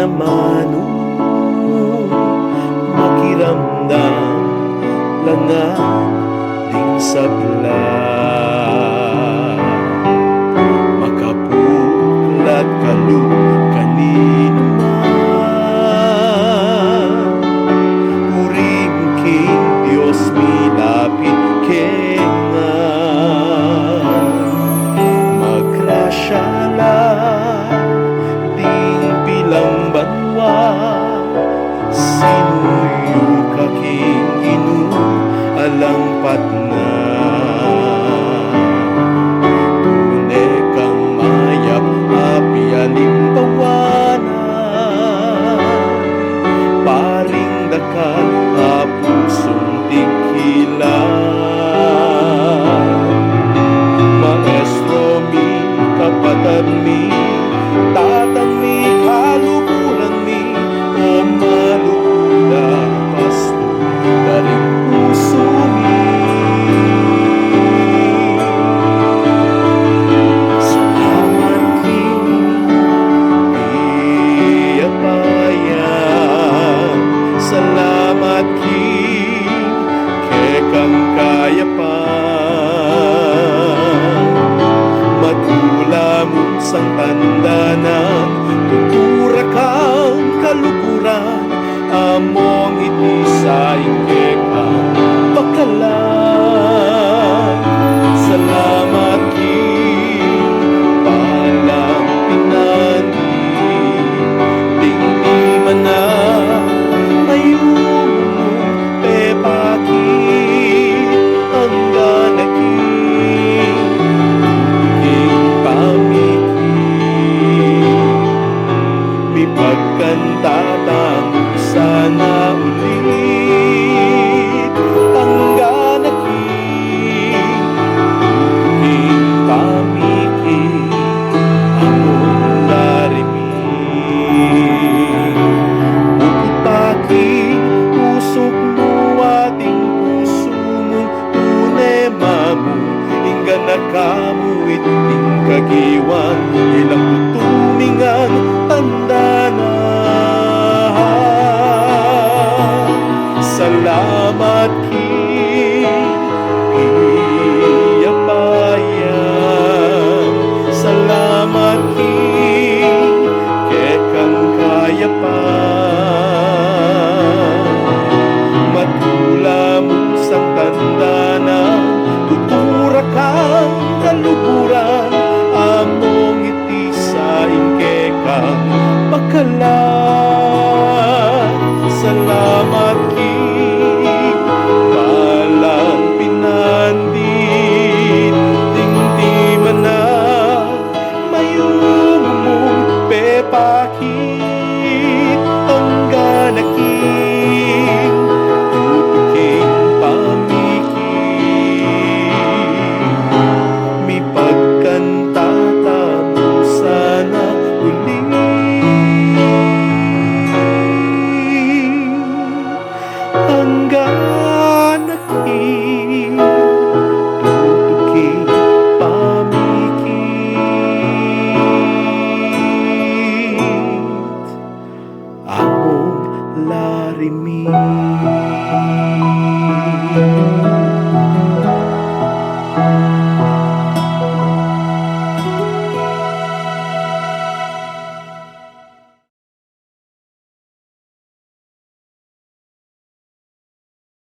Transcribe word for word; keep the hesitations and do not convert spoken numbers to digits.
Manu makiramdam la ngan ding sabla, makapuklat kalu kaninu man. Purihin king Dios, milapit kekami, magrasya la ding pilang banua, sinuyu ka king Ginu alang patna. Tune kang mayap a pialimbawa na, paring dakal a pusung tikilan. Maestro mi, kapatad mi, tatang mi, kaluguran mi, o malugud a pastul da ring pusu mi. Salamat king piapayan, salamat king kekang kayapan. Madula mung sangtandanan, tuturak kang kaluguran, among iti sa ing kekang bakalan. Salamat king palang pinandi, ding di man a mayumu pepakit, anggang king, king pamikit. Mipagkanta